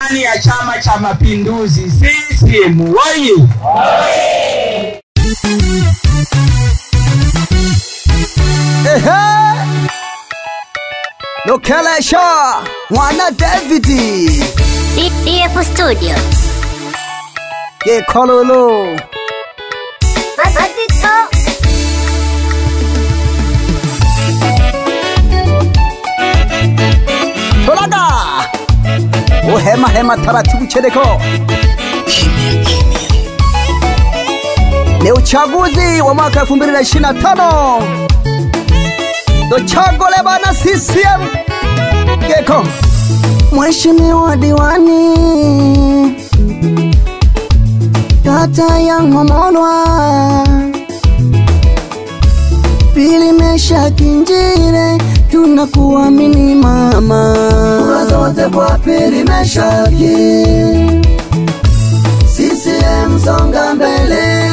Ndani ya Chama cha Mapinduzi CCM oye! Ehe! Lokelesha mwana David DF Studio Gekololo Mazito Tolaga Uhema hema taratibu cheleko. Kimya kimya. Ni uchaguzi wa mwaka 2025. Dochagole bana CCM. Geko. Mheshimiwa diwani kata ya Ng'omolwa, Pili Meshaki Njile, tunakuamini mama. Kura zote kwa Pili Meshaki, CCM songa mbele.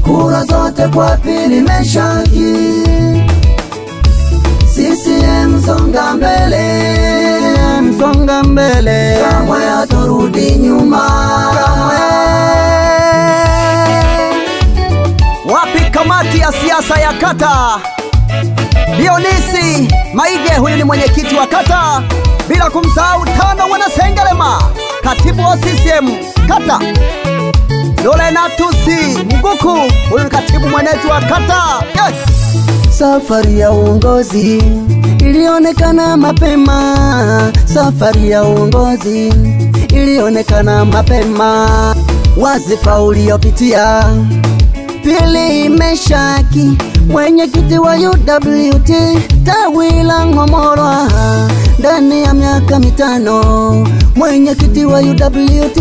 Kura zote kwa Pili Meshaki, CCM songa mbele. CCM songa mbele, kamwe haturudi nyuma. Kamwe. Wapi kamati ya siasa ya kata? Dionisi Maige, huyu ni mwenyekiti wa kata, bila kumsahau Tano Mwanasengelema, katibu wa CCM kata. Lorenatusi Mguku, huyu ni katibu mwenezi wa kata. Yes. Safari ya uongozi ilionekana mapema, safari ya uongozi ilionekana mapema. Wazifa uliopitia Pili Meshaki, mwenyekiti wa UWT tawi la Ng'omolwa, ndani ya miaka 5. Mwenyekiti wa UWT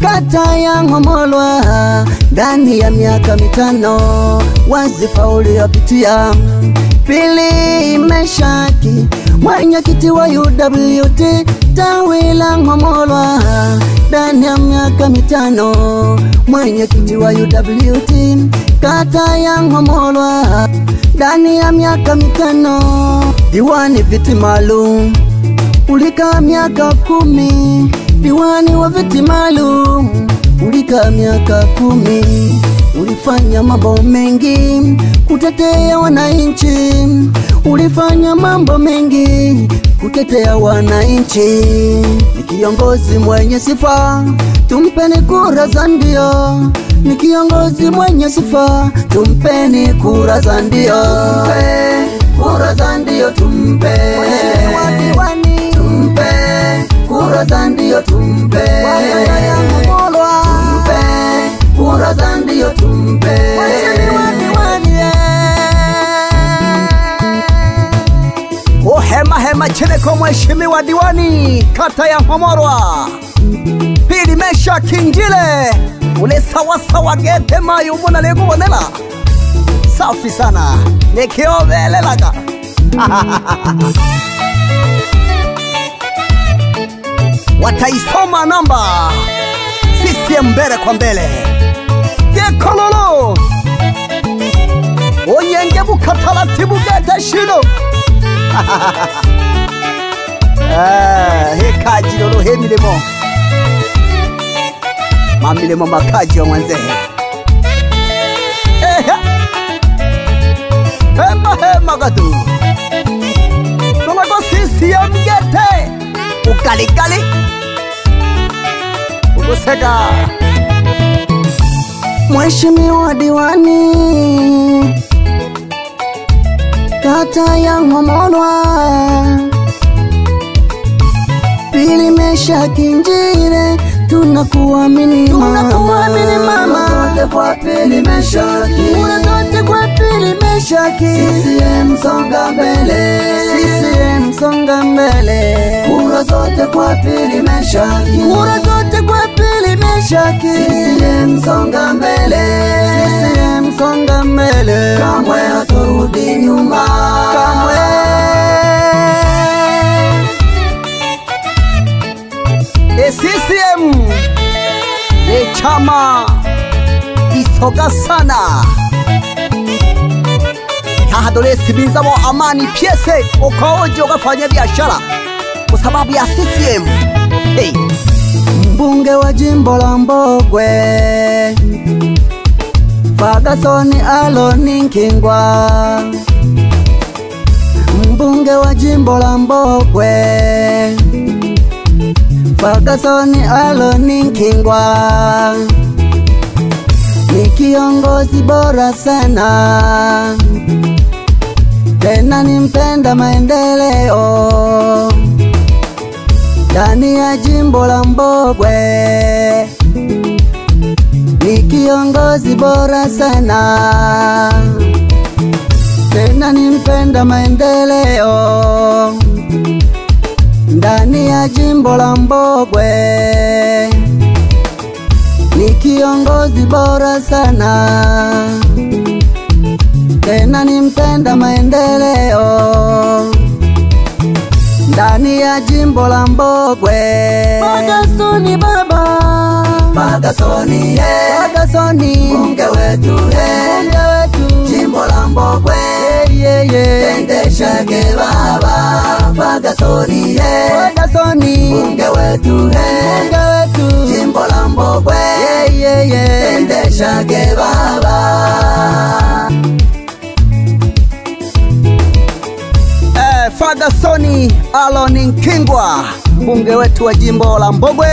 kata ya Ng'omolwa, ndani ya miaka 5. Wazifa uliopitia Pili Meshaki, mwenyekiti wa UWT tawi la Ng'omolwa, ndani ya miaka 5. Mwenyekiti wa UWT kata ya Ng'omolwa, ndani ya miaka 5. Diwani viti maalum ulikaa miaka 10. Diwani wa viti maalum ulikaa miaka 10. Ulifanya mambo mengi kutetea wananchi, ulifanya mambo mengi kutetea wananchi. Ni kiongozi mwenye sifa, tumpeni kura za ndio. Ni kiongozi mwenye sifa, tumpeni kura za ndio. Tumpe kura za ndio, tumpe. Mheshimiwa diwani, tumpe kura za ndio, tumpe. Tumpe kura za ndio, tumpe. Mheshimiwa diwani. Hema hema cheleko, mheshimiwa diwani kata ya Ng'omolwa Pili Meshaki Njile, ule sawa sawa gete mayu mona lekubonela. Safi sana nikiobelelaga. Wataisoma namba CCM mbele kwa mbele. Gekololo onyenge bukataratibu gete shino. Hekaji lolo hemilemo mamilemo makaji wa mwanzehe. Hema hema gatu Nolako CCM gete ukalikali ugoseka. Mheshimiwa diwani kata ya Ng'omolwa, Pili Meshaki Njile, tunakuamini mama. Tunakuamini mama. Kura zote kwa Pili Meshaki, kura zote kwa Pili Meshaki. CCM songa mbele, CCM songa mbele. Kura zote kwa Pili Meshaki, kura zote kwa Pili Meshaki. CCM songa mbele, CCM songa mbele. Kamwe haturudi nyuma, kamwe. CCM ni chama isoga sana. Hadole sibinza wa amani piese ukaoje ukafanya biashara. kwa sababu ya CCM. Hey. Mbunge wa jimbo la Mbogwe Ferguson Aloni Nkingwa, mbunge wa jimbo la Mbogwe Ferguson Aloni Nkingwa ni kiongozi bora sana, tena ni mpenda maendeleo ndani ya jimbo la Mbogwe. Ni kiongozi bora sana, tena ni mpenda maendeleo ndani ya jimbo la Mbogwe. Ni kiongozi bora sana, tena ni mpenda maendeleo ndani ya jimbo la Mbogwe. Ferguson baba, Ferguson yeah, Ferguson mbunge wetu yeah, mbunge wetu jimbo la Mbogwe yeah, yeah. Endeshage baba, Ferguson yeah, Ferguson mbunge wetu yeah, mbunge wetu jimbo la Mbogwe yeah, yeah, yeah. Endeshage baba. Ferguson Aloni Nkingwa, mbunge wetu wa jimbo la Mbogwe,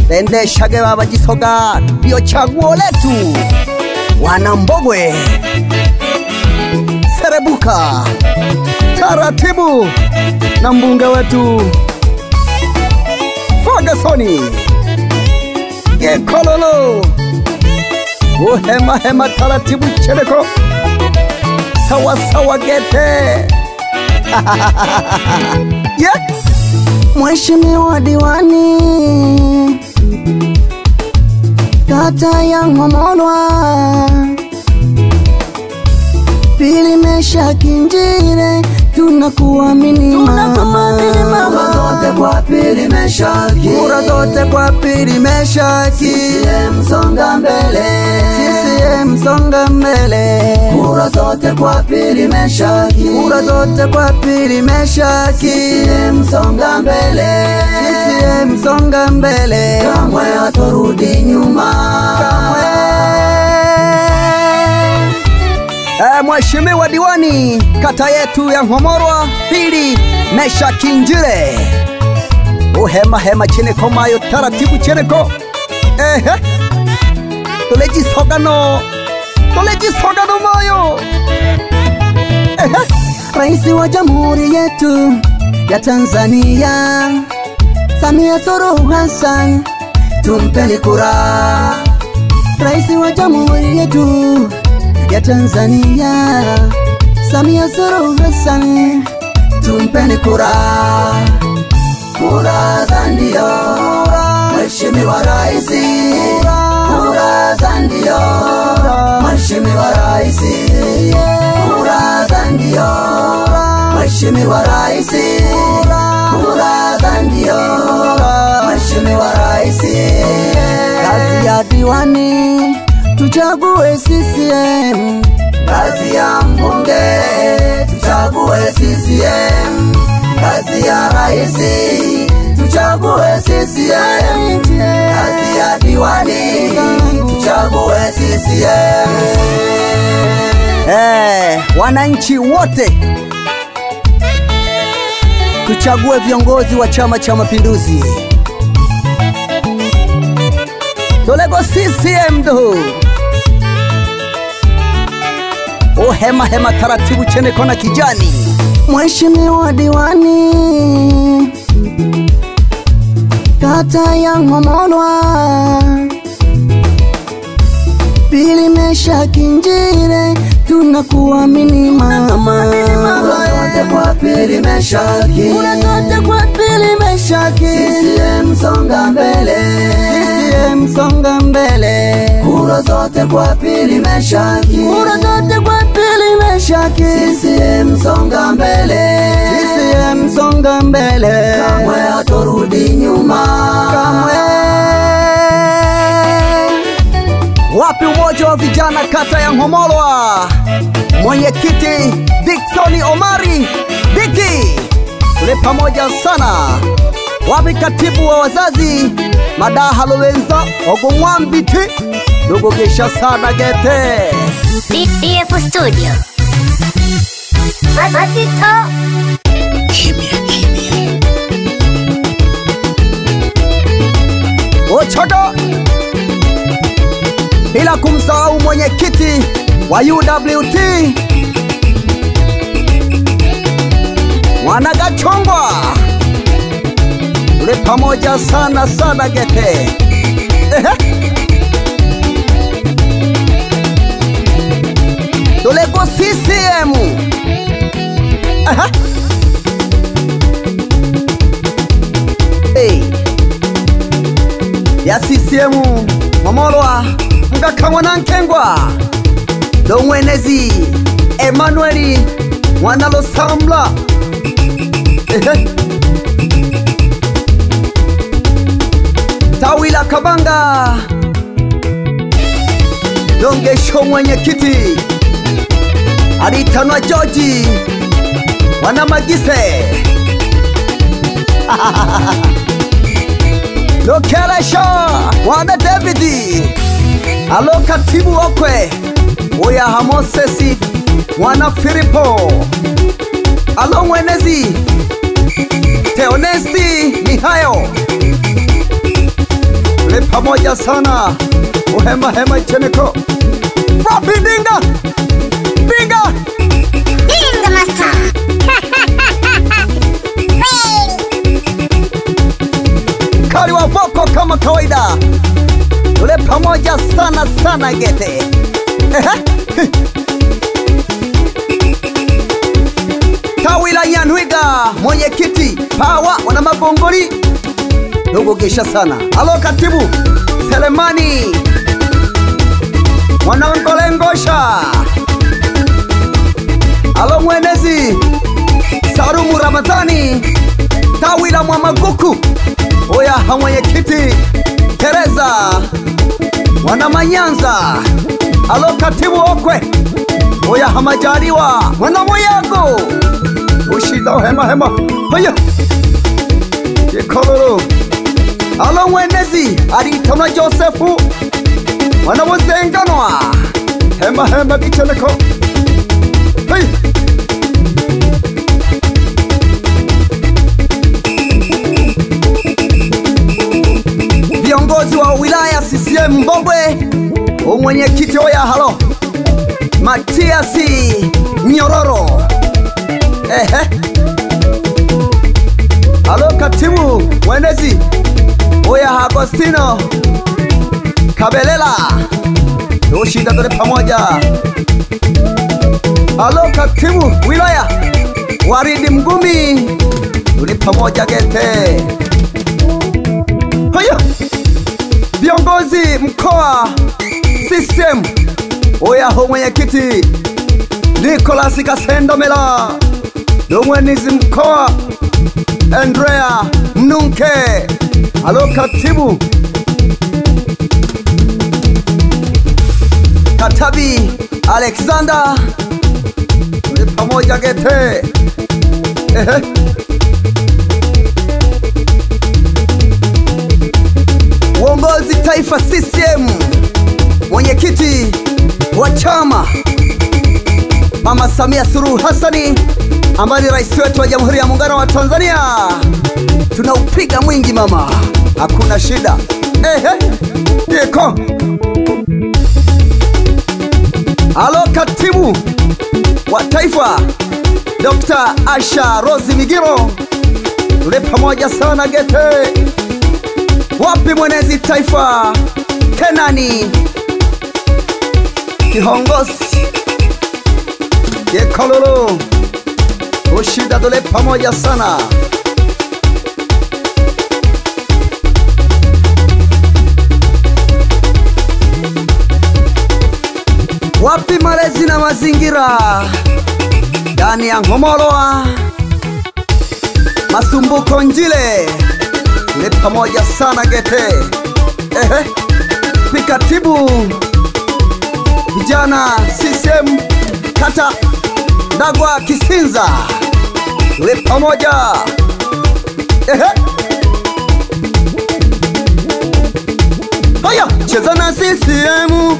endeshage baba jisoga, ndio chaguo letu wana Mbogwe. Serebuka taratibu na mbunge wetu Ferguson Gekololo, uhema hema taratibu cheleko sawa sawa gete. Yeah. Mheshimiwa diwani kata ya Ng'omolwa Pili Meshaki Njile, tunakuamini mama. Kura zote kwa Pili Meshaki, kura zote kwa Pili Meshaki. CCM songa mbele, CCM songa mbele. Kura zote kwa Pili Meshaki, kura zote kwa Pili Meshaki. CCM songa mbele, CCM songa mbele. Kamwe hatorudi nyuma, kamwe. Mheshimiwa diwani kata yetu ya Ng'omolwa Pili Meshaki Njile, uhema hema cheneko mayo taratibu cheneko. Ehe, tulejisogano tulejisogano mayo. Ehe. Rais wa jamhuri yetu ya Tanzania Samia Suluhu Hassan, tumpeni kura. Rais wa jamhuri yetu ya Tanzania Samia Suluhu Hassan, tumpeni kura. Kura za ndio, Mheshimiwa Rais. Kura za ndio, Mheshimiwa Rais. Kura za ndio, Mheshimiwa Rais. Kura za ndio, Mheshimiwa Rais. Kazi ya diwani tuchague CCM, kazi ya mbunge tuchague CCM, kazi ya rais tuchague CCM, kazi ya diwani tuchague CCM. Wananchi wote tuchague viongozi wa Chama cha Mapinduzi. Tolego CCM do. Uhema hema taratibu chene kona kijani. Mheshimiwa diwani kata ya Ng'omolwa Pili Meshaki Njile, tunakuamini mama. Kura zote kwa Pili Meshaki, kura zote kwa Pili Meshaki. CCM songa mbele, CCM songa mbele. Kura zote kwa Pili Meshaki, kura zote kwa Pili Meshaki. CCM songa mbele, CCM songa mbele. Kamwe hatorudi nyuma, kamwe. Wapi umoja wa vijana kata ya Ng'omolwa? Mwenyekiti Dickson Omari Diki, Tule pamoja sana. Wapi katibu wa wazazi Madaha Lowenza Ogumwambiti Nugugisha sana gete. DF Studio. Matito. Kimya kimya. Ochodo. Bila kumsahau mwenyekiti wa UWT Wanagachongwa. Tule pamoja sana sana gete. Tulego CCM. Aha. Hey. Ya CCM Momolwa Mgakamwa na Nkengwa Domwenezi Emmanuel Mwanalosambla. Tawila Kabanga Dongesho mwenyekiti Alitanwa George Wanamagise. Lokelesha Wana Davidi Alo katibu okwe Oya Hamosesi Wana Filipo Alo mwenezi Teonesti Mihayo. Le pamoja sana Uhema hema cheneko Rabi Dinga Dinga Dinga master. Kali wa voko kama kawaida. Tule pamoja sana sana gete. Tawila Nyanwiga mwenyekiti Pawa wana mabongoli Nugugisha sana. Alo katibu Selemani Mwanangolengosha. Alo mwenezi Sarumu Ramadhani Tawila Mwamaguku Oya mwenyekiti Teresa Wanamanyanza. Alo katibu okwe Oya hamajaliwa Wanamoyago Ushida hema hema Haya Yekoloro. Alo mwenezi Aritona Josefu Wanamuzenganwa Hema hema kicheleko. Hey. Viongozi wa wilaya CCM Mbogwe mwenyekiti oya halo Matiasi Nyororo. Ehe. Halo katibu mwenezi oya Agostino Kabelela Ushinda tole pamoja. Halo katibu wilaya Waridi Mgumi tuli pamoja gete. Haya. Viongozi mkoa CCM oya ho mwenyekiti Nicholas Kasendomela Domwenizi mkoa Andrea Mnunke. Halo katibu Katabi Alexander tuli pamoja gete. Ehe. Uongozi taifa CCM mwenyekiti wa chama Mama Samia Suluhu Hassani ambaye ni rais wetu wa Jamhuri ya Muungano wa Tanzania. Tunaupiga mwingi mama, hakuna shida. Ehe. Yeko. Alo katibu wa taifa Dr. Asha Rose Migiro tule pamoja sana gete. Wapi mwenezi taifa Kenani Kihongosi Yekololo Ushida tule pamoja sana. Wapi malezi na mazingira ndani ya Ngomoloa Masumbuko Njile tule pamoja sana gete. Ehe. Pikatibu vijana CCM kata Ndagwa Kisinza Tule pamoja. Ehe. Haya, cheza na CCM.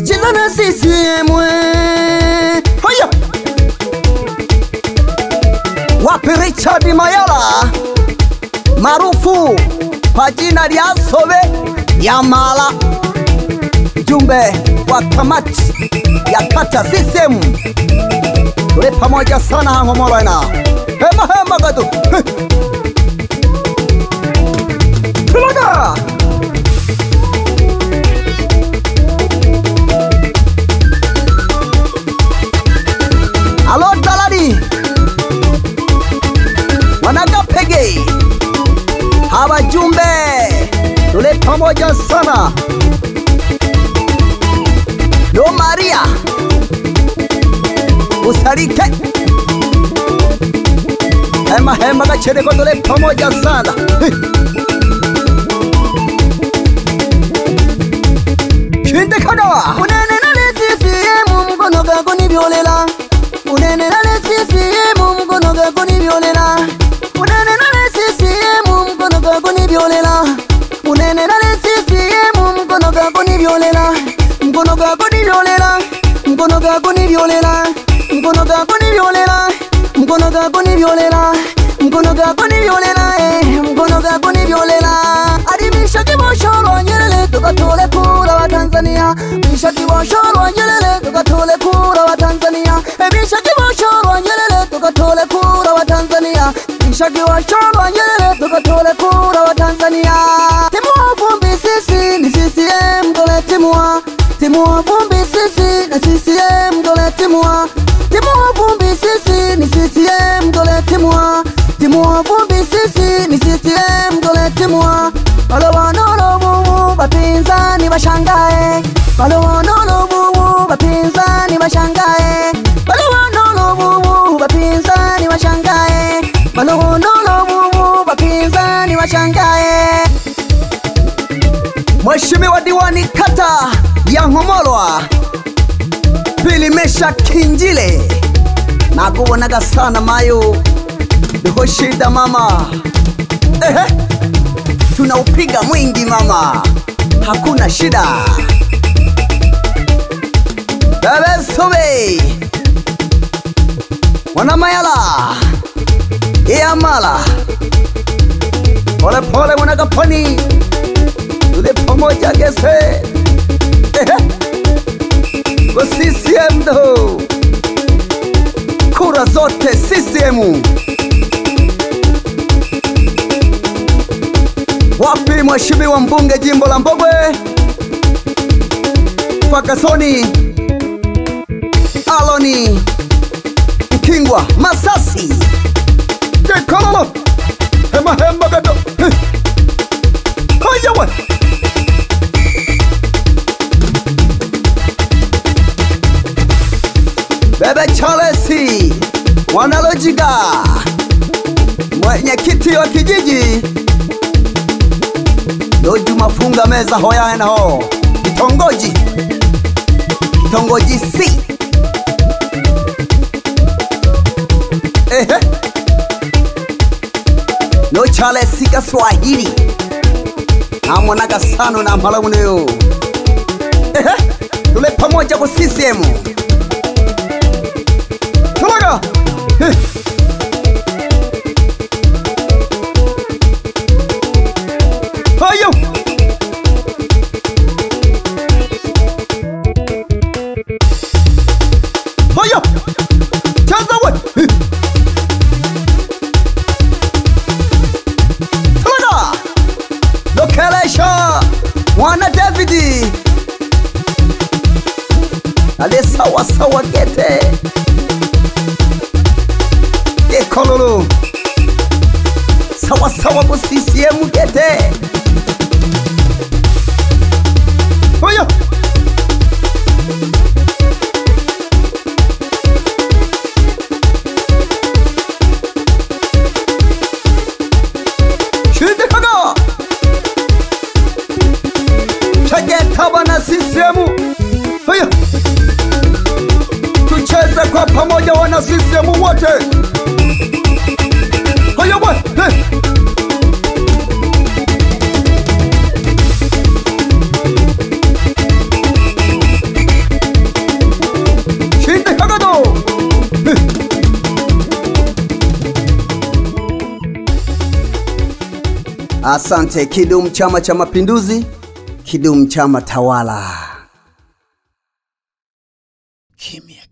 Cheza na CCM. Haya. Wapi Richard Mayala maarufu kwa jina lya Sobe Yamala, mjumbe wa kamati ya kata CCM. Tule pamoja sana Hangomolwa na hema hema gadu. Tulaga. Alo dalali wanagapege habajumbe, tule pamoja sana. Do Maria usarike hema hema gachereko, tule pamoja sana. Shinde kagawa unene na CCM mkono gako ni vyolela. Unene na CCM mkono gako ni vyolela. Unene na CCM mkono gako ni vyolela. Unene na CCM mkono gako ni vyolela. Mkono gako ni vyolela. Mkono gako ni vyolela. Mkono gako ni vyolela. Mkono gako ni vyolela. Mkono gako ni vyolela. Mkono gako ni vyolela. Adimisha kiboshoro Nyerere tukatole kura wa Tanzania. Misha kiboshoro Nyerere tukatole kura wa Tanzania. Misha kiboshoro Nyerere tukatole kura wa Tanzania. Misha kiboshoro Nyerere tukatole kura wa Tanzania. Timu vumbi sisi ni CCM dole timua. Timu vumbi sisi ni CCM dole timua. Timu vumbi sisi ni CCM dole timua. Timu vumbi sisi ni CCM dole timua. Balowonolo bubu bapinzani bashangae. Balowonolo bubu bapinzani bashangae. Balowonolo bubu bapinzani bashangae. Balowonolo bubu bapinzani bashangae. Mheshimiwa diwani kata ya Ngomolwa Pili Mesha Kinjile, nakubonaga sana mayo niko shida mama. Ehe, tunaupiga mwingi mama, hakuna shida. Bebe Sobe wana Mayala Iyamala, pole pole mwana kapani, tule pamoja gese. Ehe, kwa CCM do kura zote CCM. Wapi mheshimiwa mbunge jimbo la Mbogwe Fakasoni Aloni Mkingwa Masasi Kekololo hema hema gado. Hayawa Bebe Charlesi Wanalojiga, mwenyekiti wa kijiji Doju mafunga meza hoya na ho kitongoji, kitongoji C. Ehe, no Charlesi Kaswahili namonaga sana na malamuneyo. Ehe, tule pamoja kwa CCM. Tulaga. Hayo. Hayo. Chaza we. Tulaga. Lokelesha mwana Davidi ale sawa sawa gete Ekololo sawa sawa bo CCM gete. Oyo. Shinde kaga. Chageta bana CCM. Oyo. Tucheze kwa pamoja wana Wana CCM wote. Haya bwana. Hey. Shinde hagado. Hey. Asante. Kidumu Chama cha Mapinduzi, kidumu chama tawala. Kimya.